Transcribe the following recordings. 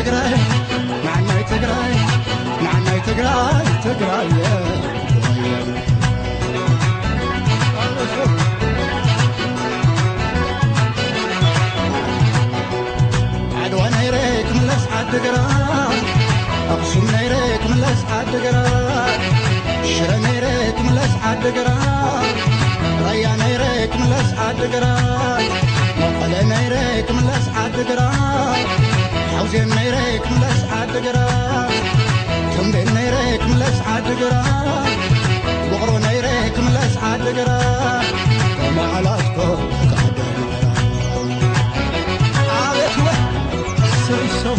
ትግራይ፣ ንዓናይ ትግራይ፣ ንዓናይ ትግራይ፣ ትግራይ፣ ትግራይ። ዓድዋ ነይረ ክምለስ ዓድግራት፣ ኣኽሱም ነይረ ክምለስ ዓድግራት፣ ሽረ ነይረ ክምለስ ዓድግራት፣ ራያ ነይረ ክምለስ ዓድግራት፣ መቐለ ነይረ ክምለስ ዓድግራት፣ ሓውዜን ነይረ ክምለስ ዓድግራት፣ ተምቤን ነይረ ክምለስ ዓድግራት፣ ውቕሮ ነይረ ክምለስ ዓድግራት፣ ከመዓላትኮ ከዓደ ምዕራብ። ኣቤት ወ-፣ ሰይ ሰው።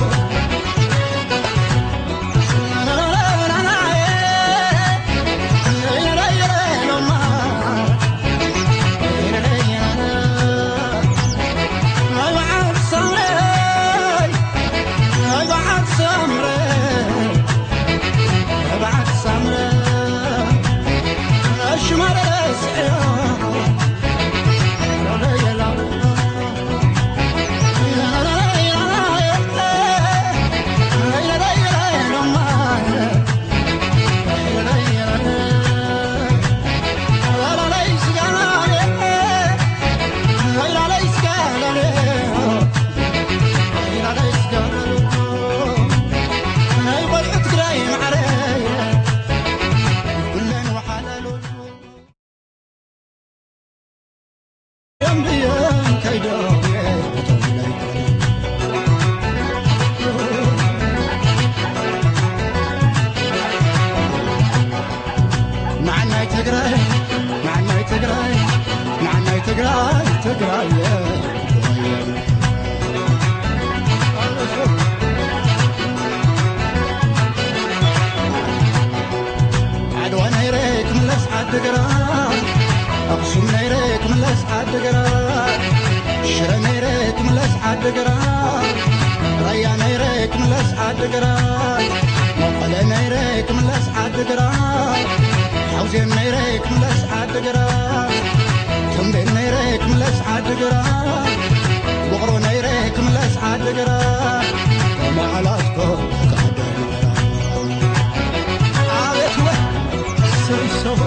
ንዓናይ ትግራይ፣ ንዓናይ ትግራይ፣ ንዓናይ ትግራይ፣ ትግራይ። ዓድዋ ነይረ ክምለስ ዓድግራት፣ ኣኽሱም ነይረ ክምለስ ዓድግራት፣ ሽረ ነይረ ክምለስ ዓድግራት፣ ራያ ነይረ ክምለስ ዓድግራት፣ መቐለ ነይረ ክምለስ ዓድግራት፣ ሓውዜን ነይረ ክምለስ ዓድግራት፣ ተምቤን ነይረ ክምለስ ዓድግራት፣ ውቕሮ ነይረ ክምለስ ዓድግራት፣ ከመዓላትኮ ከዓደ ምዕራብ። ኣቤት ወ-፣ ሰይ ሰው።